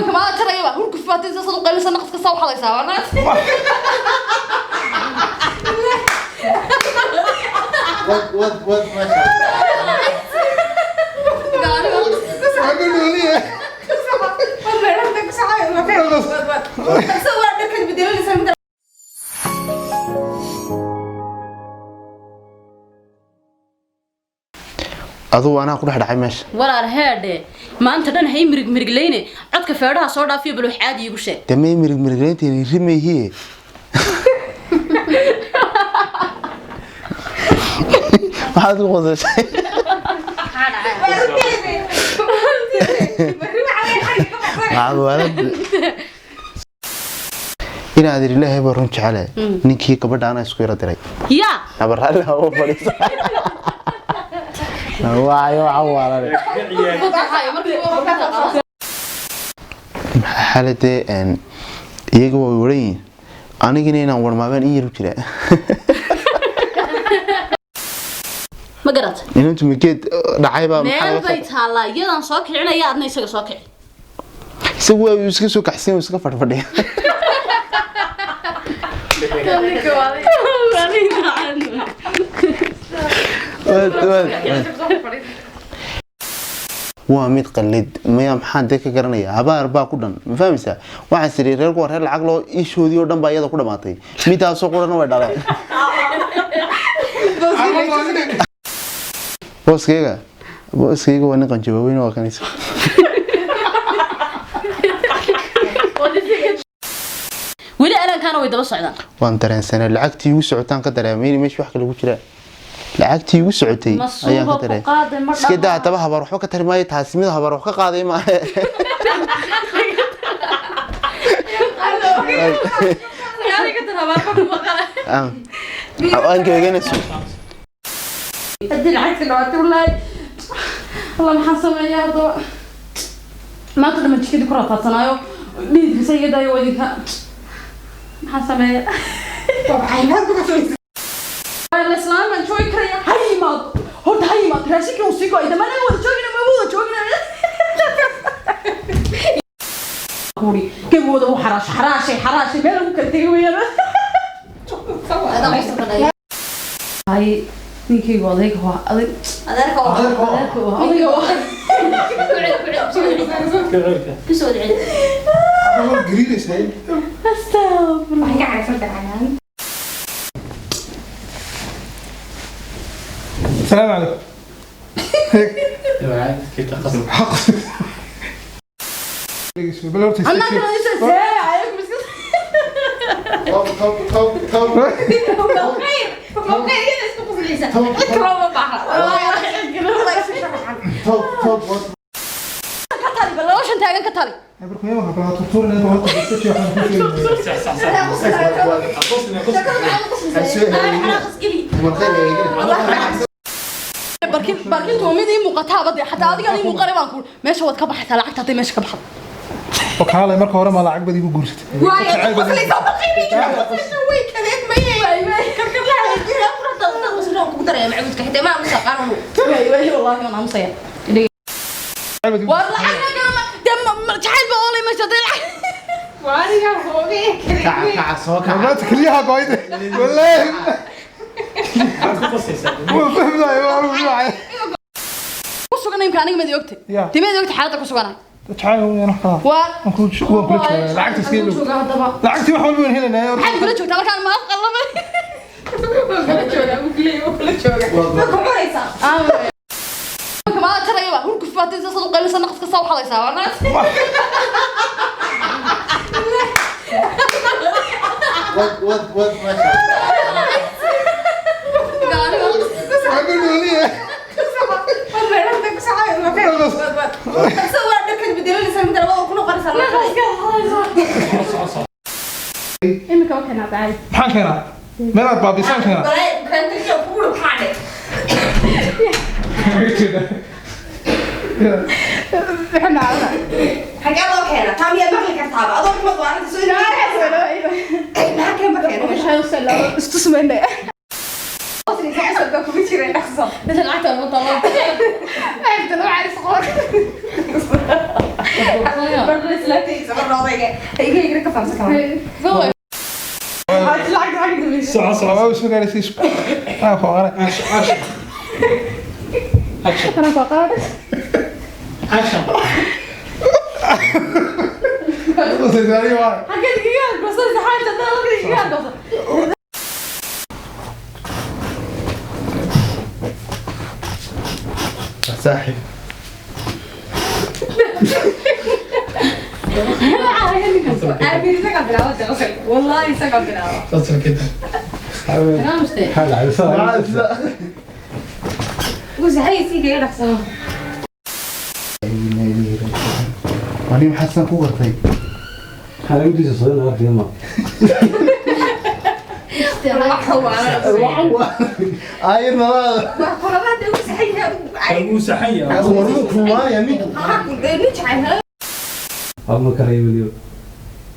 Maa jarayaba hurguf baad intaas u qaylisa, naqas kasta u xalaysaa waa naas. Wad wad wad, meesha. Waa nooliye. Adugu anaa ku dhex dhacay meesha. Walaal heedhe, maanta dhan hay mirig mirigleyne, codka feedhaha soo dhaafiyo, bal wax caadi iigu sheeg. Dee may mirig mirigleyntiin rimayhiye? Maxaad ku qosashay? Maxaad waalad inaad iri? Ilaahay baa run jecele, ninkii gabadha anaa isku yara diray. Yaa nabaraalli hawa fadhiisa waayo waxaan waalane. Maxaa xaaladee iyaga waa waran yihiin, anigina inaan warmaabeen in yar u jira. Ma garat? Inantu mageed dhacay baa maxaa meel laga bay taallaa, iyadaan soo kicinaya, adna isaga soo kici. Isagu waa uu iska soo kaxsan, uu iska fadhfadhiya. Waa mid qalid maya, maxaan dee ka garanaya? Habaar baa ku dhan, ma fahmaysaa? Waxaan siri reerku waa reer lacag loo, ishoodii oo dhan baa iyada ku dhamaatay, midaasoo qurana way dhaleen. Booskayga waa nin qanjabaaweyn, waa kanaysa. Weli alankaana way daba socdaan. Waan dareensanay lacagtii igu socotaan ka dareemay inay meesha wax kale ku jiraan. Lacagtii igu socotay Ma ayaan ka suuba ku dareemay. qaaday, ma Iska daa. dhamaa. Haddaba habaar waxba ka tari maayo, taasi mid habaar wax ka qaaday maaha. Aan geeganayso. Haddii lacagta dhawaatay, wallaahi Allah, maxaan sameeyaa haddaba? Maanta dhan jikadii ku rafaadsanaayo, dhididkiisa iga daayo wadinka. Maxaan sameeyaa? Islaan baan joogi karaya, ha yimaado horta, ha yimaado, raashinkan uu sii go'ay dhammaan, wada joogina, ma wada joogina kuri gabooda u xaraash xaraashay xaraashay, meel lagu kala tegay weeyaan. Hay, ninkaygu odayga waa adag, adeerka waa odayga waa. Astagfirullah. السلام عليكم. Anaa kale isha see ayagu iska. Tob tob tob tob. Tob tob wad. Ka tali bal, noloshan taagan ka tali. Barkin barkintu waa mid ii muuqataaba dee, xataa adiga ii muuqanay baan ku meesha waad ka baxaysaa lacagta hadday meesha ka baxdo. Wakaalay, marka hore ma lacag bad igu guursatay? Waay waay, wallaahi waan aamusaya. Waar lacagna garama dee, jacayl baa oolay meesha dee lacag. Kaca kaca, soo kaca. Maanta keliyaha goyde wallaahi, waa fahmay, waa fahmay. Ku sugan imka aniga mad ogtay? Ya. Dee mad ogtay xaaladda ku suganahay? Jacayl waan wax kala waa waan kula joogaa, lacagta iska ilow. Joogaa haddaba. Lacagtii wax walba waan helaynaa. Maxaad kula joogtaa markaan maaf qallamay? Maa jarayaba hurguf baad intaas u qaylisa, naqas kasta u xalaysaa waa naas. Wad wad wad, meesha. Waa nooliye. Imika waa keenaa bacay. Maxaan keenaa? Meelaad baabisaan keenaa? Jiray dhaqso. Meesha lacagta ma taalo. Inta loo caaris qor. Barna islaantaysa barna odayga. Iga igra ka fahamsan kama. Lacagta xagga dambaysa. Soco soco. Waa soo gaaraysa isku. Ah, ku aqra. Action. Action. Ana ku aqaan. Action. Usay waa. Xagga iga goosanaysa xaajada halka iga goosan. Saaxiib. Aabi isaga bilaabo daqal. Wallahi isaga bilaabo. Saas kida. Barnaamijte. Ugu saxay si kaga dhaqso. Ani maxaa san ku gartay? Ay nala. Wax kulabaad ugu saxay. Wuu saxan yahay. Warmu kulmaaya ninku. Maxaa ku dheeli jacayl.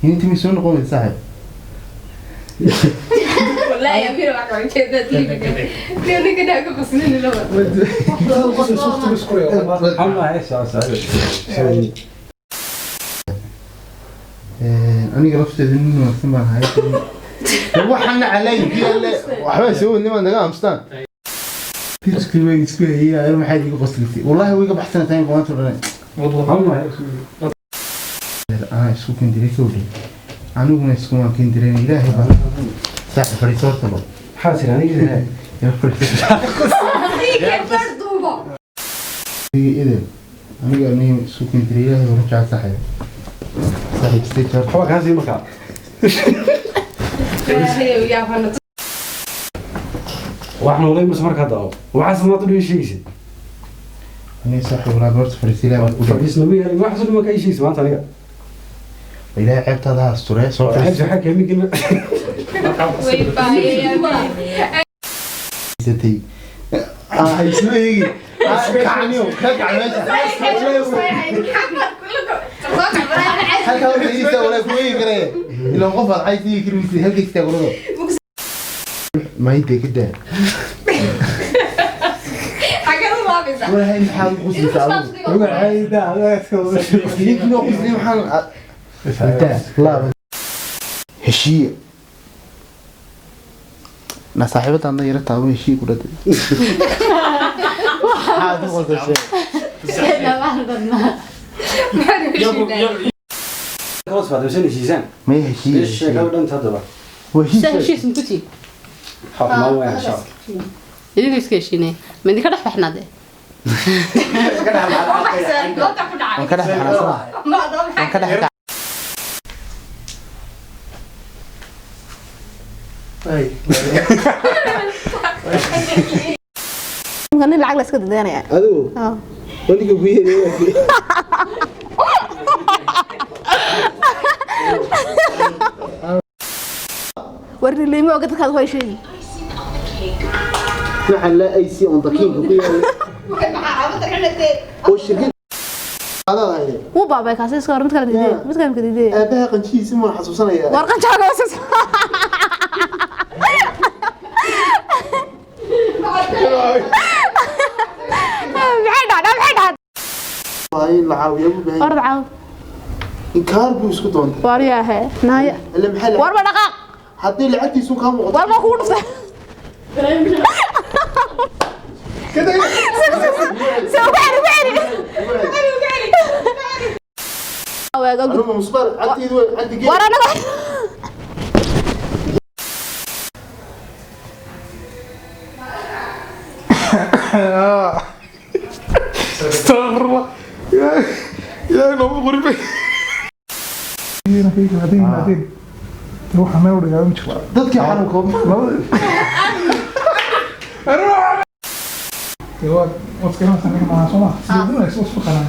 Inta mi soo noqon saaxiib. Wallahi amiir wax ka jeeda TV. Niyo ninka daa ku qasnin laba. Aniga lafteeda nin wanaagsan baan ahay. Waxaan calay biyalle waxba soo wadnay baan naga aamustaan. Isku way isku hayay maxay igu qoslisay. Wallahi way iga baxsanaysaa in qoonta dhan. Aan isku kindiray kowdii. Aniguna isku waan kindiray Ilaahay baa. Saaxiib fariiso horta lo. Yaa fariiso. Barduubo. Idin. Aniga aniga isku kindiray Ilaahay baa rajaa saaxiib. Saaxiib sii jar. Ilaahay yaa fana. Aniga saaxiib walaa horta fariiso Ilaahay baa ku dhaw. Ilaahay ceebtaada ha asture soo fariiso. Way baayeen. Sitay. Ah, isu eegi. Ah, kacniyo, ka kac meesha. Halka waxa iisa walaa ku eegi karaya. Ilaa qof aad cay sii kirmisay halka istaag walada. Ma intee ka daa. Xagee u laabaysaa? Walaahi maxaad u qoslaysaa adigu? Idinkuna qoslay maxaan intaa laaba. Heshiiye. Na saaxiibadaadna yara taabo heshiiye ku dhadhay. Maxaad u qoslashay? Ma heshiiye. Waa heshiis. Heshiis ma ku tii? Idinka iska heshiinaya. Ma idinka dhex baxnaade? Waan ka dhex baxnaa soo ma? Waan ka dhex Nin lacag la iska dadanaya. Adigu weliga ku yeeray. Warnileymo oga dadkaad way sheegi. Waxaan la IC on the king ku yeeray. Oo shirkad adaad hayday. Wuu baabay kaasi iska hor mid kale diiday. Mid kale mid diiday. Aabaha qanjihiisa ma xasuusanayaa. War qanjaaga hoos. Maxay dhacdaa? Maxay dhacdaa? Waa in la caawiyo buu baahan. Orod caaw. Inkaar buu isku doontay. War yaa he. Naaya. Ille maxay War ma dhaqaaq. Haddii lacagtiisu kaa muuqato. War ma kugu dhuftay. Soo ugu celi, ugu celi. Anuma musbaar cagteedu way cagti War anaga. Astaghfirullah. Ilaahay nooma qorin bay. Waxa meel u dhigaa ma jirto. Dadkii xanuunka Dee waad garanaysaa ninka maaha soo ma? Sidee u isku qalaan?